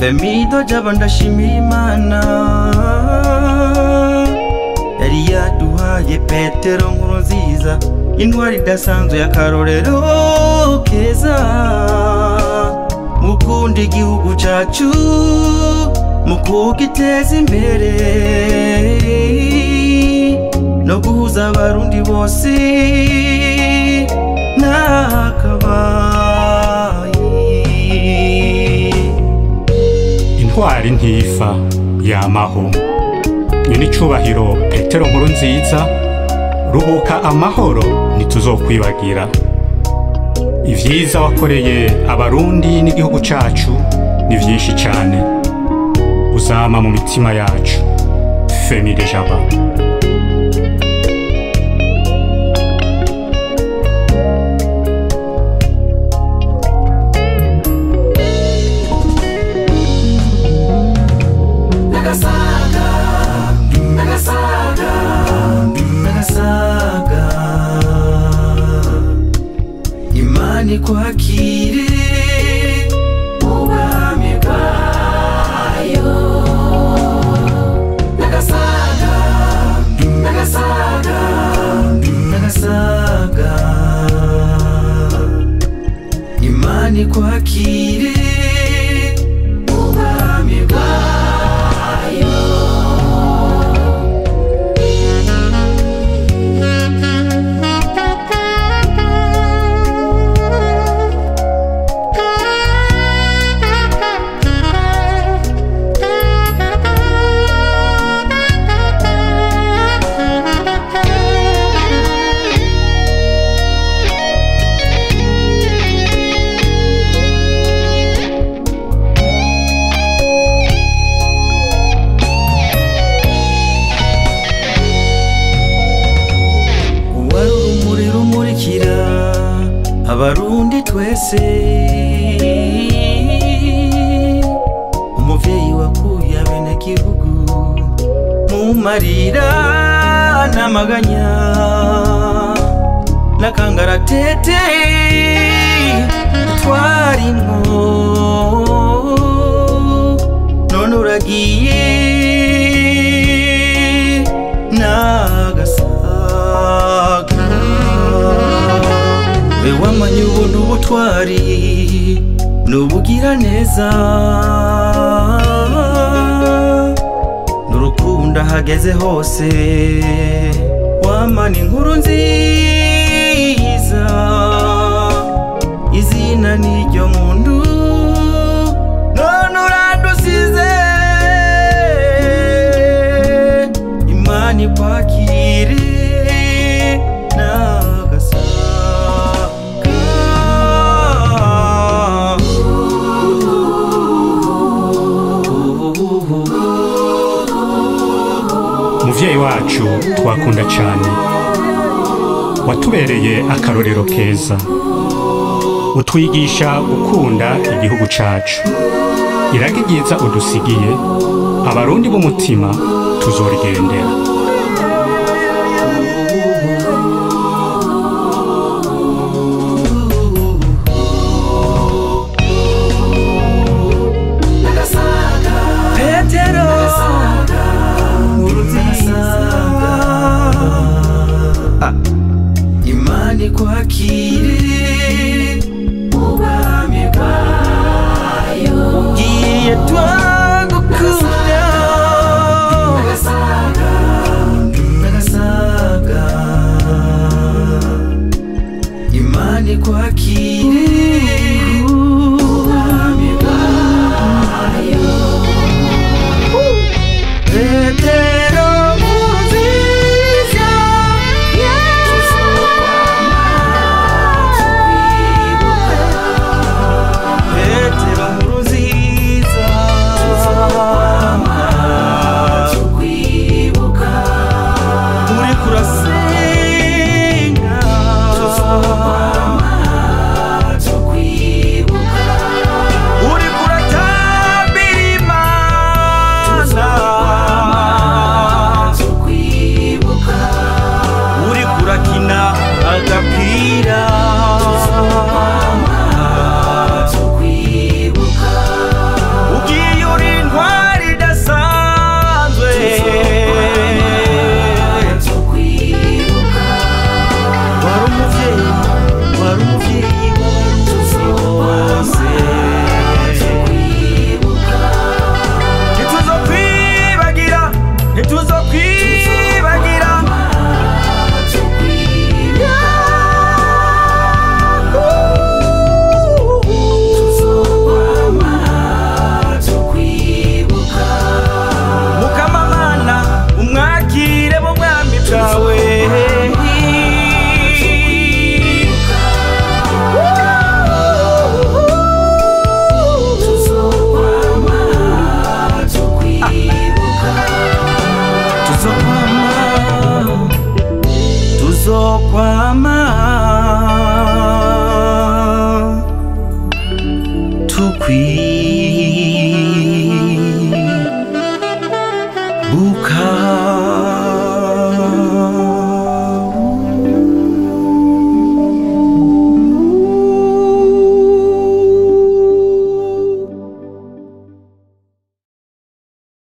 Femido Jaba ndashimira Imana yari yaduhaye Petero Nkurunziza, intwari idasanzwe y'akarorero keza. Mukunda igihugu cacu, mu kugiteza imbere no guhuza abarundi bose nakabaye. Intwari ntifa yamaho. Nyenicubahiro Petero Nkurunziza, ruhuka amahoro ntituzokwibagira. Ivyiza wakoreye abarundi n'igihugu cacu ni vyinshi cane, uzama mu mitima yacu. Femi de Jaba. Nagasaga, Nagasaga, Nagasaga, Imana ikwakire ubwami bwayo. Nagasaga, Nagasaga, Nagasaga, Imana ikwakire ubwami bwayo. Abarundi twese, umuvyeyi wakuye abenegihugu mu marira n'amaganya n'akangaratete twarimwo, none uragiye Nagasaga. Wamanye ubuntu ubutwari n'ubugira neza n'urukundo ahageze hose, wamana inkuru nziza, izina n'iryo muntu, none uradusize. Imana ikwakire Nagasaga. Muvyeyi wacu twakunda cane, watubereye akarorero keza, utwigisha gukunda igihugu cacu. Iragi ryiza udusigiye, abarundi b'umutima tuzorigendera. Petero Nkurunziza, Imana ikwakire ubwami bwayo. Ugiye twagukunda Nagasaga, Nagasaga, Imana ikwakire ubwami bwayo. Petero Nkurunziza, Petero Nkurunziza. Tuzokwama tukwibuka.